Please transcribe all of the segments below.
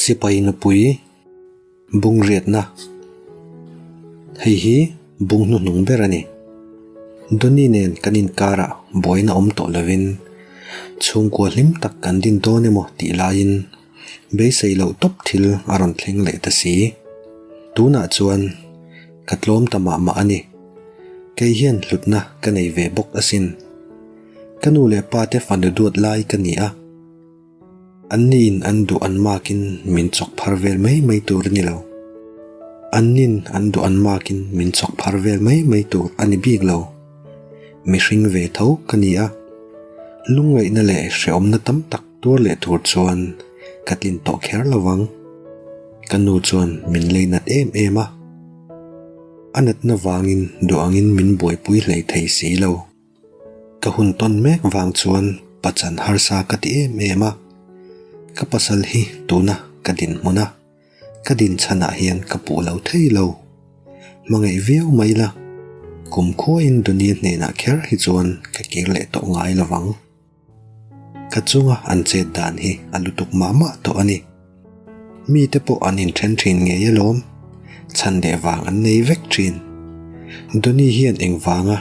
Sipai nupui bung riatna Hei hi bung hnuhnung ber a ni. Donny nen kan inkarah buaina awm tawh lovin chhungkua hlim tak kan din dawn emaw tih laiin beisei loh tawp thil a rawn thleng leh ta si. Tunah chuan ka tlawm ta mah mah a ni. Kei hian hlutna ka nei ve bawk asin. Ka nu leh pa te fanu duat lai ka ni a. An niin an duh an makin min chawk phar vel mai mai tur a ni lo. An nin an duh an makin min chawk phar vel mai mai tur a ni bik lo. Mihring ve tho ka ni a. Lungngaihna leh hrehawmna tam tak tuar leh tur chuan ka tlin tawh kher lo vang. Ka nu chuan min leinat em em a. A natna vangin duh angin min buaipui hlei thei si lo. Ka hun tawn mek vang chuan pachan harsa ka ti em em a, ka pasal hi tuna ka dinhmun a, ka dinchhanah hian ka puh lo thei lo. Hmangaih viau mai la, kum khuain Dunia hnenah kher hi chuan ka kir leh tawh ngai lo vang. Ka chunga an chet dan hi a lutuk mah mah tawh a ni. Mite pawh an inthen thin ngei alawm. Chhan leh vang an nei vek thin. Donny hian engvanga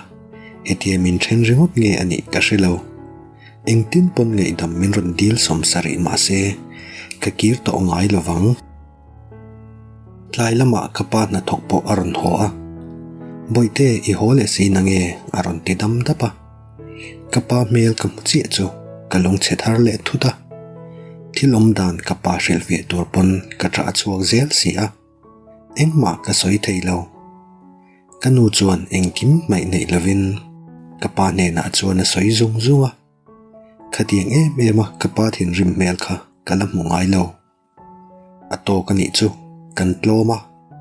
hetia min then ringawt nge a nih ka hre lo. Engtin pawn ngaihdam min rawn dil sawm sarih mah se ka kir tawh ngai lo vang. Tlai lamah ka pa hnathawk pawh a rawn haw a. Bawihte i haw leh si nange a rawn ti dam dap a. Ka pa hmel ka hmu chiah chu ka lungchhe thar leh thut a. Thil awm dan ka pa hrilhfiah tur pawn ka ṭah chhuak zel si a. Engmah ka sawi thei lo. Ka nu chuan engkim hmaih neih lovin ka pa hnenah chuan a sawi zung zung a. Khatiang em em a ka pa thinrim hmel kha ka la hmu ngai lo. A tawk a nih chu, kan tlawm a,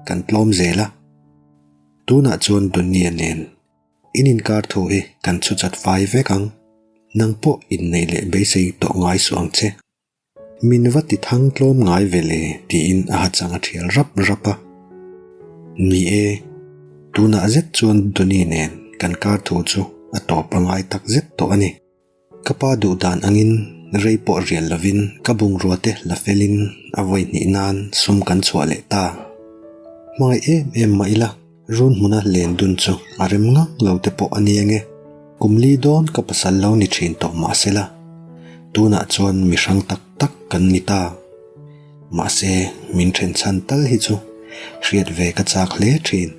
kan tlawm zel a. Tunah chuan Dunia nen in inkar thu hi kan chhu chat fai vek ang. Nang pawh inneih leh beisei tawh ngai suh ang che. Min va ti thang tlawm ngai ve le tiin a ha chang a thial rap rap a. Ni e, tunah zet chuan Dunia nen kan kar thu chu a tawp a ngai tak zet tawh a ni. Ka pa duh dan angin rei pawh rial lovin ka bungrua te la felin a vawi hnih nan sum kan chhuah leh ta. Hmangaih em em mah ila run hmuna len dun chu a rem ngang lo te pawh a ni ange. Kum li dawn ka pasal lo ni thin tawh mahsela tunah chuan mi hrang tak tak kan ni ta. Mahse min then chhan tal hi chu hriat ve ka chak hle thin.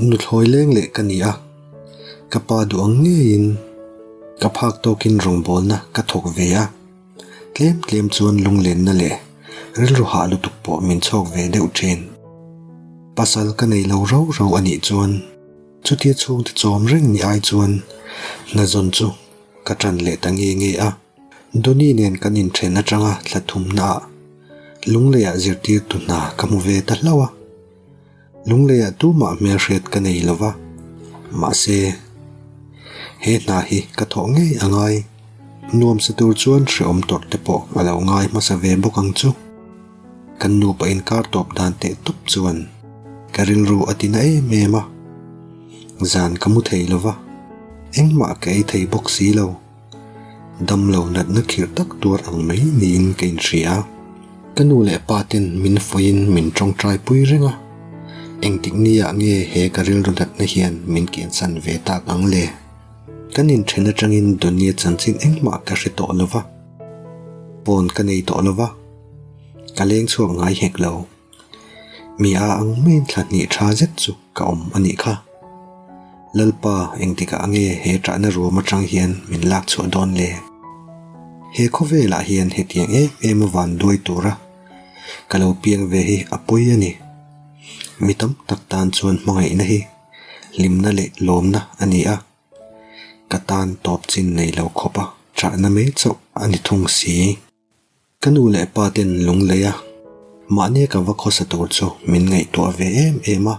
Nuthlawi leng leh ka ni a, ka pa duh ang ngeiin ka phak tawkin rawngbawlna ka thawk ve a, tlem tlem chuan lunglenna leh rilru hah lutuk pawh min chhawk ve deuh thin. Pasal ka nei lo rau rau a nih chuan chutia chhungte chawm reng ni ai chuan hna zawn chu ka tan leh ta nge nge a. Donny nen kan inthen atanga thla thumnaah Lungleiah zirtirtu hna ka hmu ve ta hlauh a. Lungleiah tumah hmelhriat ka nei lo va, mahse he hna hi ka thawh ngei a ngai. Nuamsa tur chuan hrehawm tawrh te pawh a lo ngai hmasa ve bawk ang chu. Kan nupa inkar tawp dan teh tawp chuan ka rilru a tina em em a, zan ka mu thei lo va, engmah ka ei thei bawk si lo. Damlo natna khirh tak tuar ang mai niin ka inhria. Ka nu leh pa ten min fuiin min tawngtai pui reng a, engtik niah nge he ka rilru natna hian min kiansan ve tak ang le? Kan inthen atangin Dunia chanchin engmah ka hre tawh lo va, phone ka nei tawh lo va, ka leng chhuak ngai hek lo. Mi a ang maiin thla hnih tha zet chu ka awm a nih kha. Lalpa engtikah nge he ṭahna ruam aṭang hian min lak chhuah dawn le? He khawvelah hian hetiang em em a van duai tura ka lo piang ve hi a pawi a ni. Mi tam tak tan chuan hmangaihna hi hlimna leh lawmna a ni a, ka tan tawp chin nei lo khawpa ṭahna mai chauh a ni thung si. Ka nu leh pa ten lunglei a, mahni ka va khawsa tur chu min ngaihtuah ve em em a.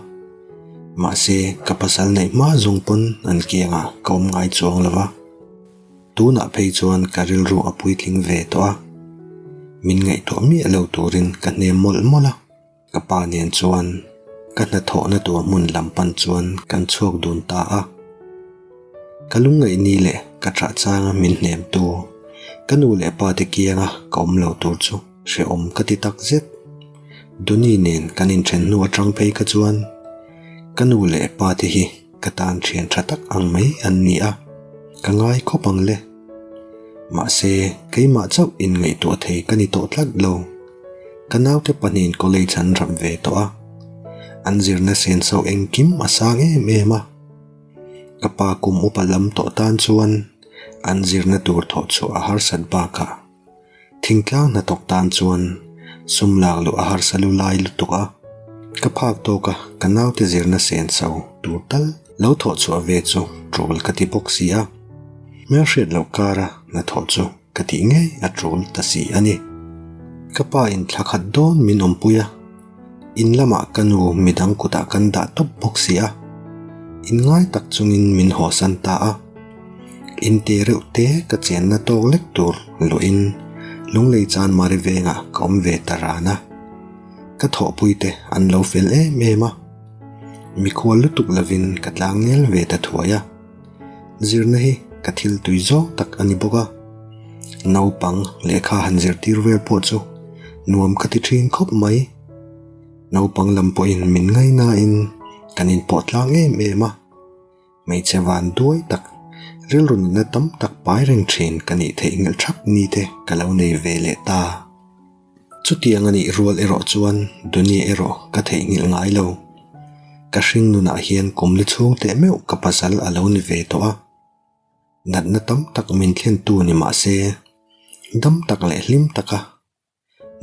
Mahse, ka pasal neih hma zawng pawn an kiangah ka awm ngai chuang lo va. Tunah phei chuan ka rilru a puitling ve tawh a, min ngaihtuah miah lo turin ka hnem mawlh mawlh a. Ka pa nen chuan ka hnathawhna tur hmun lam pan chuan kan chhuak dun ta a. Ka lungngaih ni leh ka ṭah changa min hnemtu ka nu leh pa te kianga ka awm lo tur chu. Hrehawm ka ti tak zet. Donny nen kan inthen hnu atang phei kha chuan ka nu leh pa te hi ka tan thian tha tak ang mai an ni a, ka ngai khawp ang le. Mahse, keimah chauh inngaihtuah thei ka ni tawh tlat lo. Ka naute pahnihin college an rap ve tawh a, an zirna senso engkim a sang em em a. Ka pa kum upa lam tawh tan chuan an zirna tur thawh chhuah a harsat bakah thingtlang hnathawk tan chuan sum lak luh a harsa lu lai lutuk a. Ka phak tawk a, ka naute zirna senso tur tal lo thawh chhuah ve chu tul ka ti bawk si a. Hmelhriat loh kara hnathawh chu ka tih ngei a tul ta si a ni. Ka pa in thla khat dawn min awmpui a, in lamah ka nu midang kutah kan dah tawp bawk si a, in ngai tak chungin min hawsan ta a. In te reuh te ka chenna tawk lek tur luahin Lunglei Chanmari vengah ka awm ve ta ran a. Ka thawhpui te an lo fel em em a, mikhual lutuk lovin ka tlangnel ve ta thuai a. Zirna hi ka thil tui zawng tak a ni bawk a, naupang lehkha han zirtir vel pawh chu nuam ka ti thin khawp mai. Naupang lam pawhin min ngainain kan inpawh tlang em em a, hmeichhe van duai tak, rilru nunna tam tak pai reng thin ka nih theih nghilh thap ni te ka lo nei ve leh ta. Chutiang a nih rual erawh chuan Dunia erawh ka theihnghilh ngai lo. Ka hring nunah hian kum li chhung teh meuh ka pasal a lo ni ve tawh a. Natna tam tak min thlentu ni mah se, dam tak leh hlim taka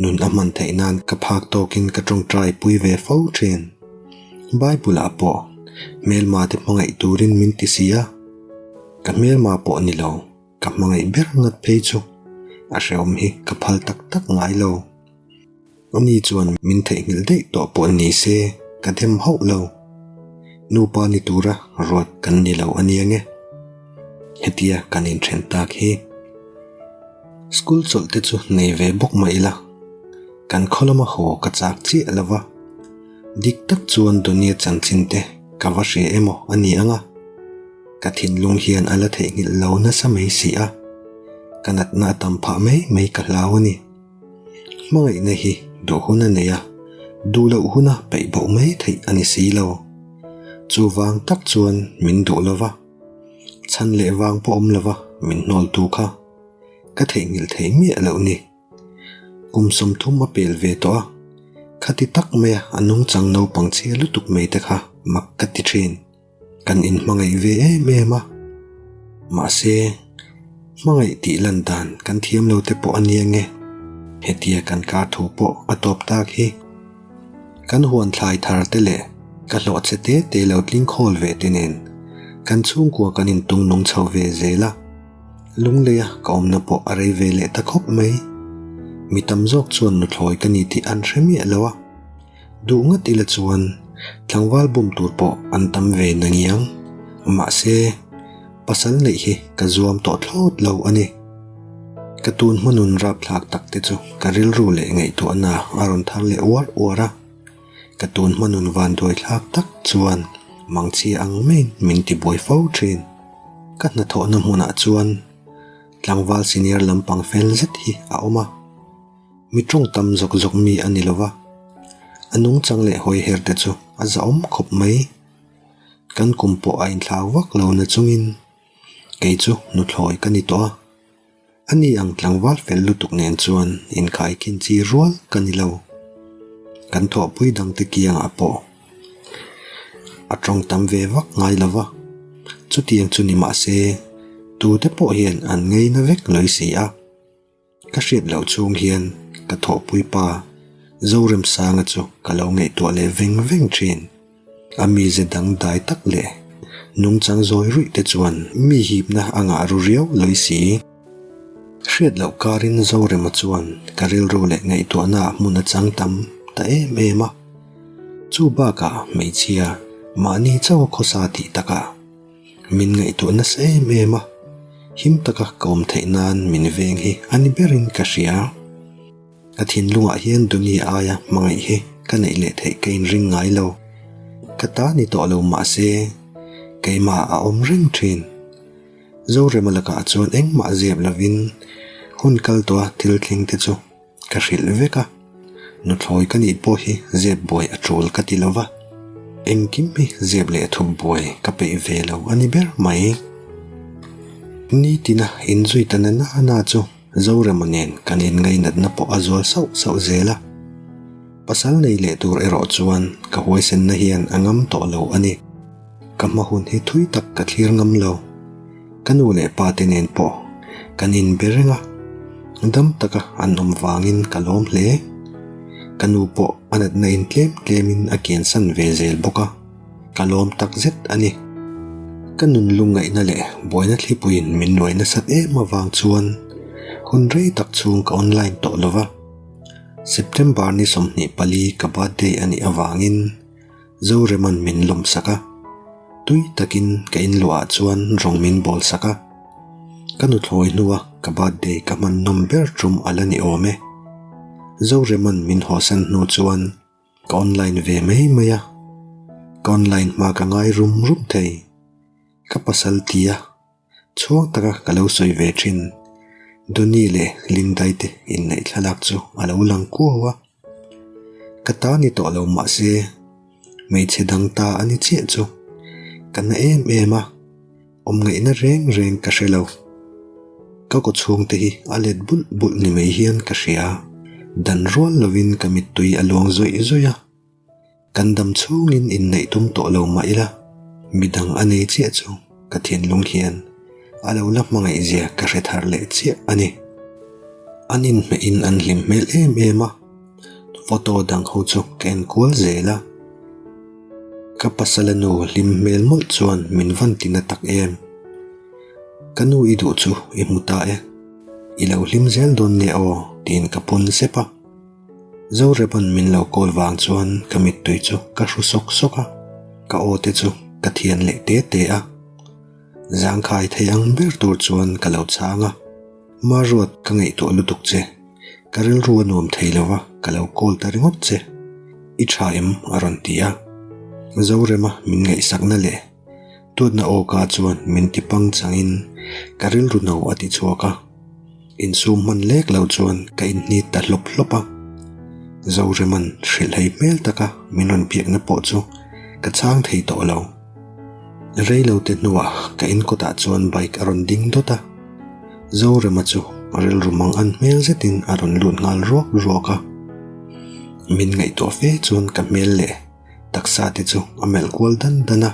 nun a hman theih nan ka phak tawkin ka tawngtai pui ve fo thin. Bible-ah pawh hmelma te hmangaih turin min ti si a, ka hmelma pawh ni lo. Ka hmangaih ber ngat phei chu a hrehawm hi ka phal tak tak ngai lo. Ani chuan min theihnghilh daih tawh pawh ni se ka them hauh lo. Nupa ni tura ruat kan ni lo a nia nge. Hetia kan inthen tak hi. School chawlh te chu nei ve bawk mah ila, kan khaw lama haw ka chak chiah lo va. Dik tak chuan Dunia chanchin te ka va hria emaw a ni ang a. Ka thinlung hian a la theihnghilh lo nasa mai si a, ka natna a tam phah mai mai ka hlau a ni. Hmangaihna hi duh hun a nei a, duh loh huna peih boh mai theih a ni si lo. Chuvang tak chuan min duh lo va, chhan leh vang pawh awm lo va min hnawltu kha ka theihnghilh thei miah loh ni. Kum 30 a pel ve tawh a, khati tak maia a nungchang naupang chhia lutuk mai te kha mak ka ti thin. Kan inhmangaih ve em em a, mahse hmangaih tih lan dan kan thiam lo te pawh a nia nge, hetia kan kar thu pawh a tawp tak hi. Kan huan thlai thar te leh ka hlawh che te te lo tling khawl ve te nen kan chhungkua kan intung nung chho ve zel a, Lungleia ka awmna pawh a rei ve leh ta khawp mai. Mi tam zawk chuan nuthlawi ka ni tih an hre miah lo a. Duh ngat ila chuan tlangval bum tur pawh an tam ve na ngiang. Mahse, pasal neih hi ka zuam tawh thlawt lo a ni. Ka tun hma nun rapthlak tak te chu ka rilru leh ngaihtuahna a rawn thar leh uar uar a. Ka tun hma nun vanduai thlak tak chuan mangchhia ang maiin min tibuai fo thin. Ka hnathawhna hmunah chuan tlangval senior lampang fel zet hi a awm a. Mi tawng tam zawk zawk mi a ni lo va, a nungchang leh hawi her te chu a zahawm khawp mai. Kan kum pawh a inthlau vak lo na chungin kei chu nuthlawi ka ni tawh a, ani ang tlangval fel lutuk nen chuan inkhai khin chi rual ka ni lo. Kan thawhpui dangte kiangah pawh a tawng tam ve vak ngai lo va, chutiang chu ni mah se tute pawh hian an ngeina vek lawi si a. Ka hriat loh chhung hian ka thawhpui pa Zoremsanga chu ka lo ngaihtuah leh veng veng thin. A mize dang dai tak leh nungchang zawi ruih te chuan mi hipna a ngah ru riau lawi si. Hriat loh karin Zorema chuan ka rilru leh ngaihtuahna ah hmun a chang tam ta em em a. Chu bakah hmeichhia mahni chauh a khawsa tih takah Min ngaihtuah nasa em em a, him taka ka awm theih nan min veng hi a ni berin ka hria. Ka thinlungah hian Dunia aia hmangaih hi ka neih leh theih ka inring ngai lo. Ka ta ni tawh lo mah se, keimah a awm reng thin. Zorema lakah chuan engmah zep lovin hun kal tawha thil thleng te chu. ka hrilh vek a, nuthlawi ka nih pawh hi zep buai a tul ka ti lova, engkim hi zep leh thup buai ka peih ve lo a ni ber mai. Nitina inzui ta na na chu Zorema nen kan inngainatna pawh a zual sauh sauh zel a, pasal nei leh tur erawh chuan ka huaisenna hian a ngam tawh lo a ni. Ka hma hun hi thui tak ka thlir ngam lo. Ka nu leh pa te nen pawh kan inbe reng a, dam taka an awm vangin ka lawm hle. Ka nu pawh a natna in tlem tlemin a kiansan ve zel bawk a, ka lawm tak zet a ni. Ka nun lungngaihna leh buaina thlipuiin min nuai nasat em avang chuan hun rei tak chhung ka online tawh lo va. September ni 24 ka birthday a nih avangin, Zorema'n min lawm sak a, tui takin ka inluah ah chuan rawng min bawl sak a. Ka nuthlawi hnua ka birthday ka hman nawm ber tum a la ni awm e. Zorema'n min hawsan hnu chuan ka online ve mai mai a, ka online hma ka ngai rum rum thei. Ka pasal tia Chhuang taka ka lo sawi ve thin. Donny leh Lindai te inneih thlalak chu a lo lang kuau a. Ka ta ni tawh lo mahse hmeichhe dang ta a ni chiah chu ka na em em a, awm ngaihna reng reng ka hre lo. Ka kaw chhungte hi a let bulh bulh ni mai hian ka hria. Dan rual lovin ka mittui a luang zawih zawih a. Kan dam chhungin inneih tum tawh lo mah ila, midang a nei chiah chu ka thinlung hian a lo la hmangaih zia ka hre thar leh chiah a ni. An inhmehin an hlim hmel em em a, photo dang ho chu ka en kual zel a. Ka pasala nu hlim hmel mawlh chuan min van ti na tak em. Ka nu i duh chu i hmu ta e, i lo hlim zel dawn nia aw tiin ka pawn sep a. Zoreban min lo call vang chuan ka mittui chu ka hru sawk sawk a, ka aw te chu ka thian leh te te a. Zangkhai thei ang ber tur chuan ka lo chhang a, Maruat ka ngaihtuah lutuk che, ka rilru a nuam thei lo va ka lo call ta ringawt che, i tha em? a rawn ti a. Zorema min ngaihsakna leh tuatna aw ka chuan min ti pang changin ka rilru no a ti chhuak a. Insum hman lek lo chuan ka inhnit ta hlawp hlawp a. Zoreman hrilhhei hmel taka min rawn biakna pawh chu ka chhang thei tawh lo. Reilo te hnuah ka inkawtah chuan bike a rawn ding dawt a. Zorema chu rilru mang an hmel zetin a rawn lut nghal ruak ruak a. Min ngaihtuah fe chuan ka hmel leh taksa te chu a melh kual dan dan a.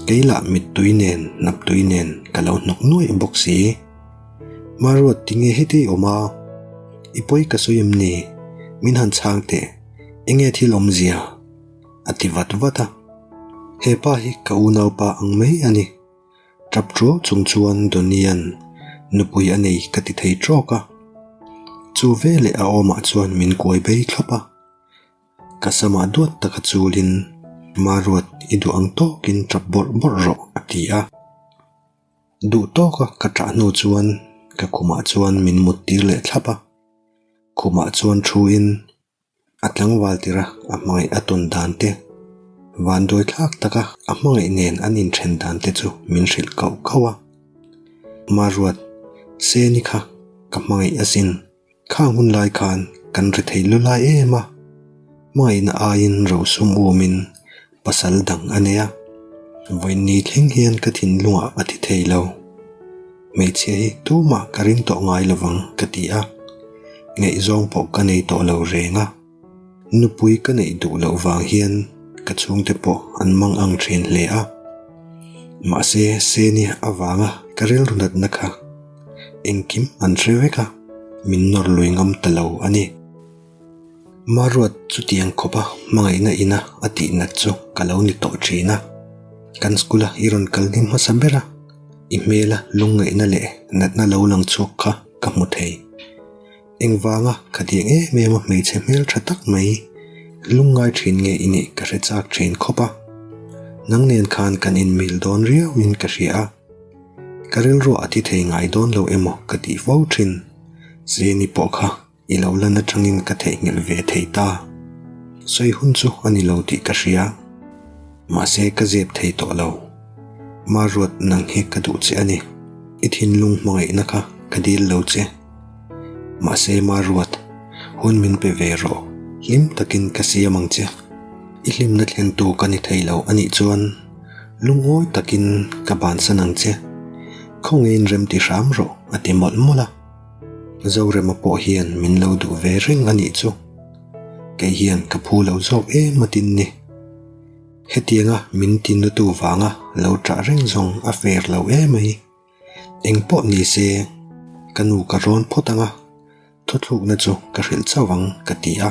Kei lah mittui nen hnaptui nen ka lo hnawk nuaih bawk si. Maruat tinge heti i awm a? I pawi ka sawi em ni? Min han chhang teh, enge thil awmzia? A ti vat vat a. He pa hi ka unaupa ang mai a ni. Tap ṭuau chung chuan Donny-a'n nupui a nei ka ti thei ṭawk a. Chu veleh a awmah chuan min kuai bei thlawp a. Ka samah duat taka chulin, Maruat i duh ang tawkin tap bawrh bawrh rawh a ti a. Duh tawka ka ṭah hnu chuan ka khumah chuan min mut tir leh thlap a, khumah chuan thuin a tlangval tir a, a hmangaih a tawn dan te, vanduai thlak taka a hmangaih nen an inthen dan te chu min hrilh kauh kauh a. Maruat, Seni kha ka hmangaih asin. Khang hun lai khan kan ri thei lu lai em a, hmangaihna aiin rosum umin pasal dang a nei a, vawiin thleng hian ka thinlungah a ti thei lo. Hmeichhia hi tumah ka ring tawh ngai lovang ka ti a, ngaihzawng pawh ka nei tawh lo reng a. Nupui ka neih duh loh vang hian ka chhungte pawh an mang ang thin hle a. Mahse Seni avanga ka rilru natna kha engkim an hre vek a, min nawr lui ngam ta lo a ni. Maruat chutiang khawpa hmangaihna ina a tih nat chu ka lo ni tawh thin a. Kan school a i rawn kal ding hmasa ber a, i hmela lungngaihna leh natna lo lang chhuak kha ka hmu thei. Engvanga khatiang em em a hmeichhe hmel tha tak mai lungngai thin nge i nih ka hre chak thin khawp a. Nang nen khan kan inmil dawn riau in ka hria a. Ka rilruah a ti thei ngai dawn lo emaw ka tih fo thin. Zeni pawh kha i lo lan atangin ka theihnghilh ve thei ta. Sawi hun chu a ni lo tih ka hria. Mahse ka zep thei tawh lo. Maruat nang hi ka duh che a ni. I thinlung hmangaihna kha ka dil lo che. Mahse Maruat. Hun min pe ve rawh, hlim takin ka siam ang che. I hlimna thlentu ka ni thei lo a nih chuan lungawi takin ka bansan ang che. Khawngeiin rem ti hram rawh a ti mawlh mawlh a. Zorema pawh hian min lo duh ve reng a nih chu. Kei hian ka phu lo zawk em a tin ni. Hetianga min tinnutu vanga lo ṭah reng zawng a fair lo emai. Eng pawh ni se, ka nu ka rawn phawt ang a, thuthlukna chu ka hrilh chauh ang ka ti a.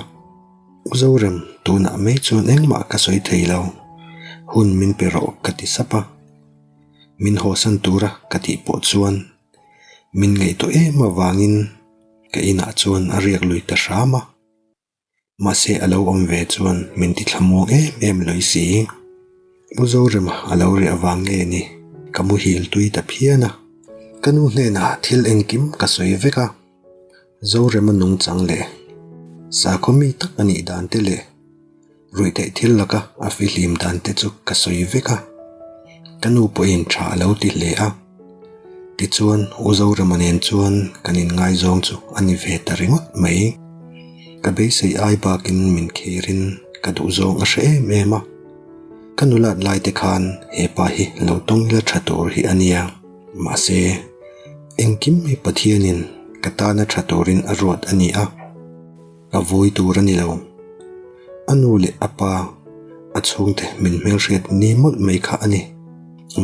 U Zorem, tunah mai chuan engmah ka sawi thei lo, hun min pe rawh ka ti sap a. Min hawsan tura ka tih pawh chuan min ngaihtuah em avangin ka inah chuan a riak lui ta hram a. Mahse a lo awm ve chuan min ti thlamuang em em lui si. Pu Zorema a lo reh avang nge ni ka muhil tui ta phian a. Ka nu hnenah thil engkim ka sawi vek a. Zorema nungchang leh sakhaw mi tak a nih dan te leh ruihtheih thil laka a fihlim dan te chu ka sawi vek a. Ka nu pawhin tha a lo ti hle a. Tichuan U Zorema nen chuan kan inngaizawng chu a ni ve ta ringawt mai. Ka beisei ai bakin min khirin ka duhzawng a hre em em a. Ka nulat lai te khan he pa hi lo tawng ila tha tur hi a nia. Mahse, engkim hi Pathianin ka tana tha turin a ruat a ni a. Ka vui tur a ni lo. A nu leh a pa, a chhungte min hmelhriat ni mawlh mai kha a ni.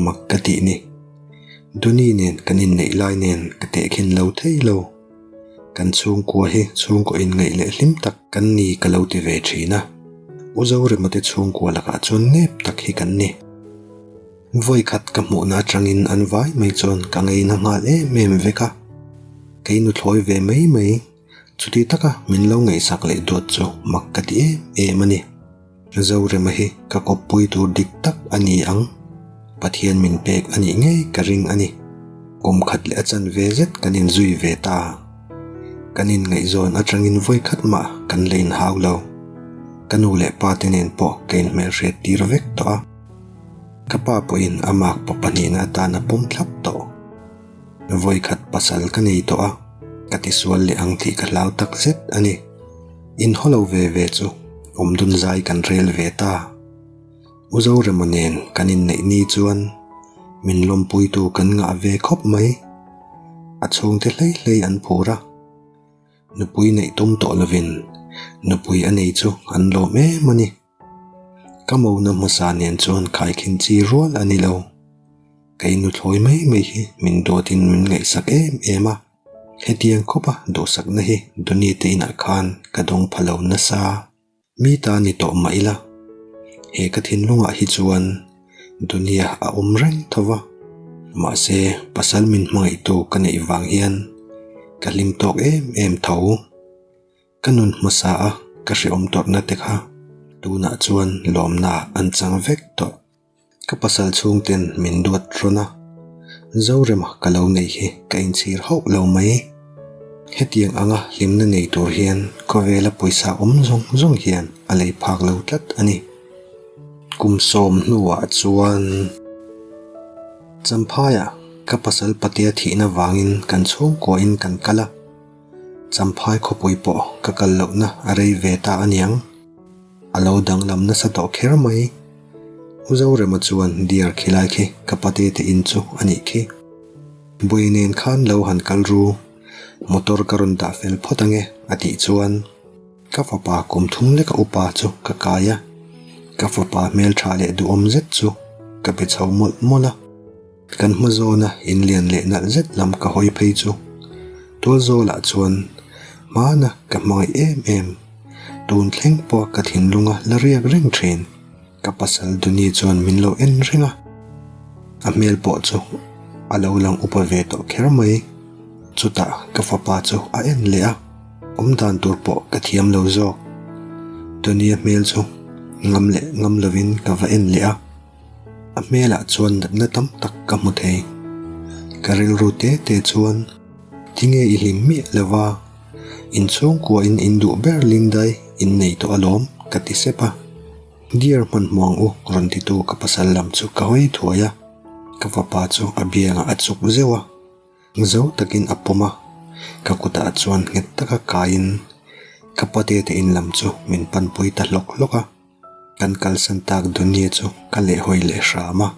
Mak ka tih ni. Duni nen kan inneih lai nen ka tehkhin lo thei lo. Kan chhungkua hi chhungkaw inngaih leh hlim tak kan ni ka lo ti ve thin a. U Zorema te chhungkua lakah chuan nep tak hi kan ni. Vawi khat ka hmuhna atangin an vai mai chuan ka ngeina nghal em em vek a. Kei nuthlawi ve mai mai. Chuti taka min lo ngaihsak leh duat chu mak ka ti em em a ni. Zorema hi ka kawppui tur dik tak a ni ang. Pathian min pek a nih ngei ka ring a ni. Kum khat leh a chanve zet kan inzui ve ta. Kan inngaihzawn atangin vawi khat mah kan la inhau lo. Ka nu leh pa te nen pawh ka inhmelhriat tir vek tawh a. Ka pa pawhin a makpa pahnihna atan a pawm thlap tawh. Vawi khat pasal ka nei tawh a, ka tisual leh ang tih ka hlau tak zet a ni. Inhaw lo ve ve chu awmdun zai kan rel ve ta. U Zorema nen kan inneih ni chuan min lawmpuitu kan ngah ve khawp mai. A chhungte hlei hlei an phur a, nupui neih tum tawh lovin nupui a nei chu an lawm em a ni. Ka mona hmasa nen chuan khaikhin chi rual a ni lo. Kei nuthlawi mai mai hi min dawtin min ngaihsak em em a, hetiang khawpa duhsakna hi Duni te inah khan ka dawng pha lo nasa. Mi ta ni tawh mah ila, he ka thinlungah hi chuan Dunia a awm reng tho va, mahse pasal min hmangaihtu ka neih vang hian ka hlim tawk em em tho. Ka nun hmasa a ka hrehawm tawrhna te kha tunah chuan lawmna an chang vek tawh. Ka pasal chhungten min duat rawn a, Zorema ka lo nei hi ka inchhir hauh lo mai. Hetiang anga hlimna nei tur hian khawvela pawisa awm zawng zawng hian a lei phak lo tlat a ni. Kum sawm hnuah chuan Champhaiah ka pasal patea thihna vangin kan chhungkuain kan kal a. Champhai khawpui pawh ka kal lohna a rei ve ta aniang. A lo danglam nasa tawh kher mai. U Zorema chuan dear khilai khi ka pate te in chu a nih khi. Buai nen khan lo han kal ru, motor ka rawn dah fel phawt ange a tih chuan ka fapa kum thum leka upa chu ka kai a. Ka fapa hmeltha leh duhawm zet chu ka be chho mawlh mawlh a. Kan hma zawna in lian leh nalh zet lam ka hawi phei chu Tualzawlah chuan hmana ka hmangaih em em, tun thleng pawh ka thinlunga la riak reng thin. Ka pasal Duni chuan min lo en reng a, a hmel pawh chu a lo lang upa ve tawh kher mai. Chutah ka fapa chu a en leh a, awm dan tur pawh ka thiam lo zawk. Duni-a hmel chu ngam leh ngam lovin ka va en leh a. A hmelah chuan natna tam tak ka hmu thei. Ka rilru te te chuan, Tinge i hlim miah lo va, inchhungkuain in duh ber Lindai in nei tawh alawm, ka ti sep a. Dear hmanhmuang u rawn titu ka pasal lam chu ka hawi thuai a, ka fapa chu a biangah a chuk zeuh a. Zo takin a pawm a, ka kutah chuan nghet taka kaiin. Ka pate te in lam chu min panpui ta hlawk hlawk a, kan kalsan tak Dunia chu ka lehhawi leh hram a.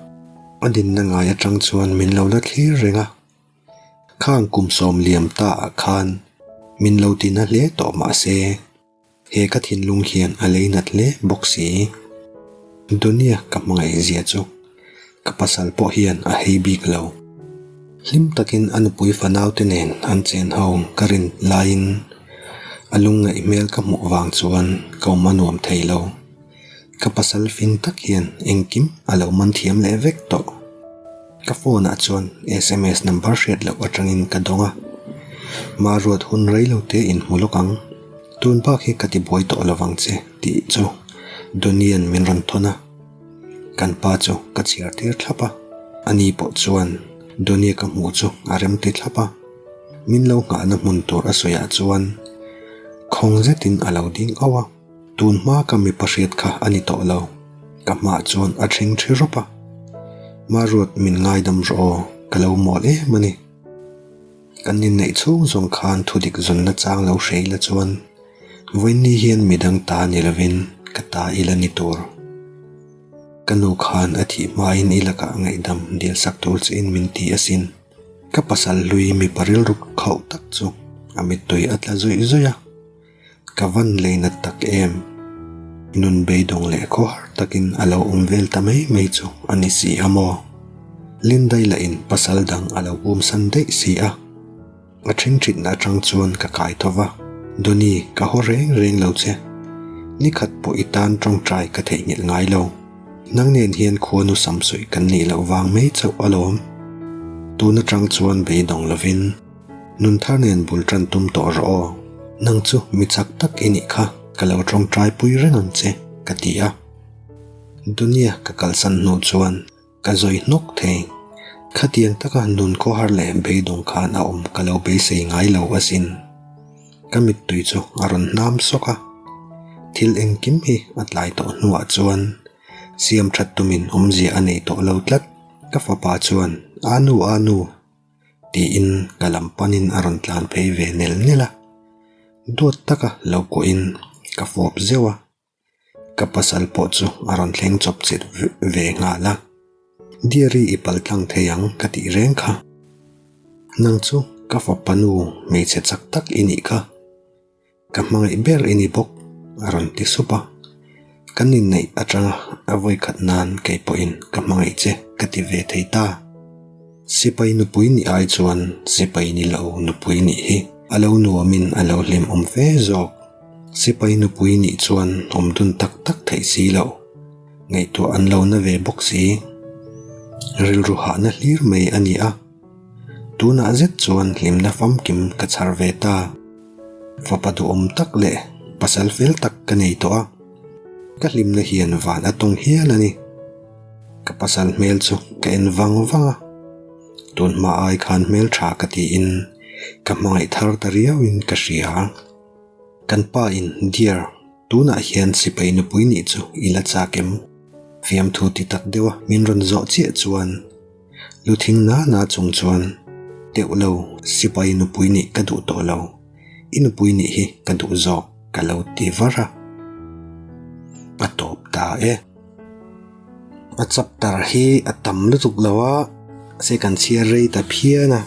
A dinna ngai atang chuan min lo la thlir reng a. Khang kum sawm liam ta ah khan min lo ti na hle tawh mah se, he ka thinlung hian a lei nat hle bawk si. Dunia ka hmangaih zia chu ka pasal pawh hian a hei bik lo. Hlim takin a nupui fanau te nen an chen ho ka rin laiin a lungngaih hmel ka hmuh vang chuan ka awm a nuam thei lo. Ka pasal fing tak hian engkim a lo man thiam leh vek tawh. Ka phone ah chuan sms number hriat loh atangin ka dawng a. Maruat hun rei lo te inhmu lawk ang. Tun bak hi ka ti buai tawh lovang che tih chu Donian min rawn thawn a. Kan pa chu ka chhiar tir thlap a. Ani pawh chuan Donia ka hmuh chu a rem ti thlap a. Min lo nghahna hmun tur a sawiah chuan khawng zetin a lo ding auh a. Tun hma ka mipa hriat kha a ni tawh lo. Ka hmaah chuan a ṭhing ṭhi rawp a. Maruat min ngaidam rawh aw, ka lo mawl em a ni. Kan inneih chhung zawng khan thudik zawnna chang lo hre ila chuan vawiinni hian midang ta ni lovin ka ta ila ni tur. Ka nu khan a thih hmain i lakah ngaihdam dil sak tur chiin min ti asin. Ka pasal hlui mipa rilru khauh tak chu a mittui a tla zawih zawih a. Ka van lei nat tak em? Nun beidawng leh khawhar takin a lo awm vel ta mai mai chu a ni si a maw? Lindai lahin pasal dang a lo umsan daih si a. A ṭhingṭhitna aṭang chuan ka kai tho va, Donny, ka haw reng reng lo che. Nikhat pawh i tan ṭawngṭai ka theihnghilh ngai lo. Nang nen hian khuanu samsuih kan nih loh vang mai chauh alawm. Tun aṭang chuan beidawng lovin. Nun thar nen bul tan tum tawh rawh aw. Nang chu mi chak tak i nih kha, ka lo tawngtai pui reng ang che, ka ti a. Dunia ka kalsan hnu chuan ka zawi hnawk thei. Khatiang taka nun khawhar leh beidawng khan a awm ka lo beisei ngai lo asin. Ka mittui chu a rawn hnam sawk a. Thil engkim hi a tlai tawh hnuah chuan siam that tumin awmzia a nei tawh lo tlat. Ka fapa chuan, Anu, Anu. Tiin ka lam panin a rawn tlan phei ve nel nel a, duat taka lo kuahin ka fawp zeuh a, ka pasal pawh chu a rawn thleng chawp chilh ve nghal a, Deary i pal tlang thei ang ka tih reng kha, nang chu ka fapa nu hmeichhe chak tak i nih kha. Ka hmangaih ber i ni bawk, a rawn ti sup a. Kan inneih atanga a vawikhat nan kei pawhin ka hmangaih che ka ti ve thei ta. Sipai nupui nih ai chuan sipai ni lo nupui nih hi a lo nuamin a lo hlimawm fe zawk. Sipai nupui nih chuan awm dun tak tak theih si loh. Ngaihtuah an lo na ve bawk si. Rilru hahna hlir mai a ni a. Tunah zet chuan hlimna famkim ka chhar ve ta. Fapa duhawm tak leh pasal fel tak ka nei tawh a, ka hlimna hian van a tawng hial a ni. Ka pasal hmel chu ka en vang vang a, tun hma ai khan hmel tha ka tiin ka hmangaih thar ta riauin ka hria. Kan pa in dear tunah hian sipai nupui nih chu i la chak em? Fiamthu ti tak deuha min rawn zawh chiah chuan Lu thing na na chung chuan, Teuh lo, sipai nupui nih ka duh tawh lo, i nupui nih hi ka duh zawk ka lo ti var a. A tawp ta e. A chapter hi a tam lutuk lo a, se kan chhiar rei ta phian a.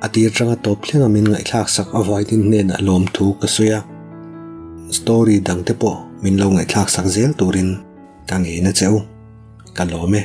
A tir tanga tawp thlenga min ngaihthlak sak avaitin hnenah lawmthu ka sawi a, story dang te pawh min lo ngaihthlak sak zel turin ka ngei na che u. Ka lawm e.